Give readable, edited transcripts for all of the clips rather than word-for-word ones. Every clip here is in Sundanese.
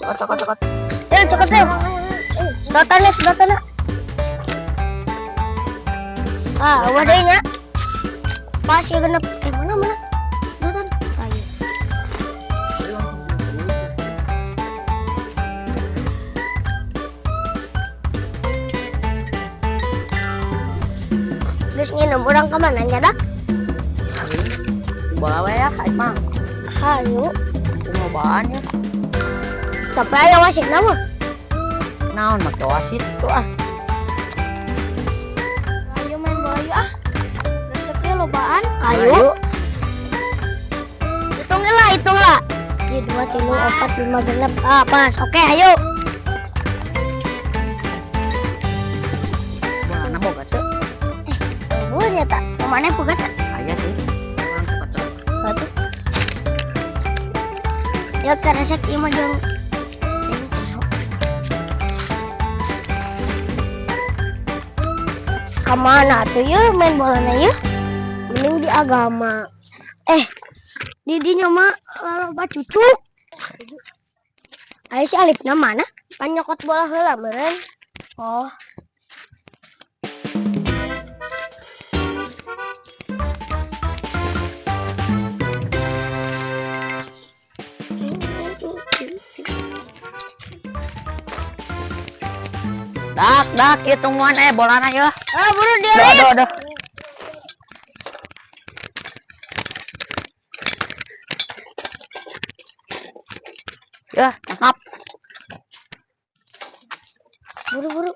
Cokot, cokot, cokot. Eh, cokot teh. Sedotannya, sedotannya. Ah, wadahnya. Pas ya genep. Eh, mana mana? Sedotan. Ayo. Terus nginum orang kemana nya dak? Bola we ya, aing mah. Hayu. Lobaan ya. Tapi aya wasit nama. Naon make wasit tuh ah. Ayo main bola yuk ah. Resepnya lobaan. Ayo. Hitung lah, hitung lah. 1, 2, 3, 4, 5, 6. Ah, pas. Oke, ayo. Bolana boga teu? Punya tak? Kemana boga tak? Aya sih. Urang cokot cokot. Batu. Ya keresek ieu mah jeung kemana tuh ya main bolanya ya? Mending di agama. Eh, di dinya mah loba cucu. Ayo si Alifna mana? Pan nyokot bola heula meureun. Oh. Dak, dak, ieu tungguan bolana yeuh. Ah, buru dia. Aduh, aduh, aduh. Ya, tangkap. Buru, buru.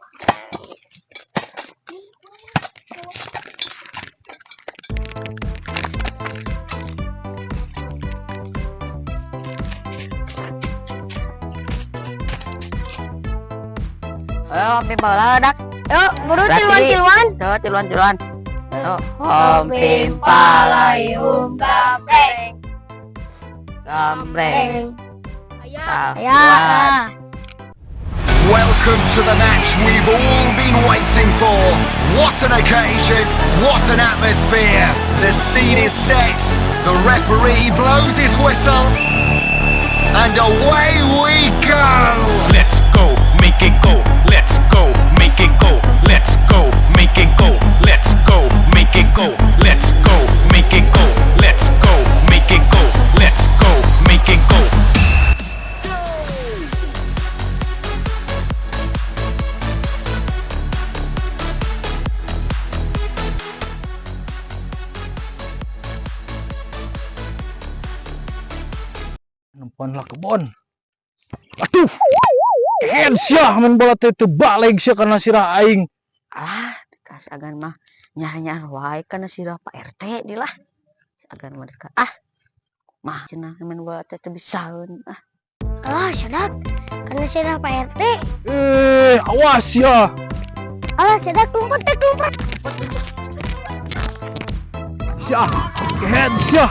Ayo, ambil bola, dak. Yuk, buru Berarti- tiluan-tiluan. Tuh, tiluan-tiluan. Tuh, om pim palayum gambreng. Gambreng. Ya. Ya. Welcome to the match we've all been waiting for. What an occasion, what an atmosphere. The scene is set, the referee blows his whistle, and away we go. Let's go, make it go. Let's go, make it go. Let's go, make it go. Let's go, make it go. Let's go, make it go. Let's go, make it go. Let's go, make it go. Nempuan lah kebon. Aduh. Kehen sia main bola teh teu baleg sia kana sirah aing. Alah, kas agan mah nyah-nyah wae kana sirah Pak RT di lah. Agan mah dekat. Ah. Mah cenah main bola teh teu bisaeun. Ah. Alah, sadak. Karena sirah Pak RT. Eh, awas ya. Alah, sadak tumpet teh tumpet. Sia. Kehen sia.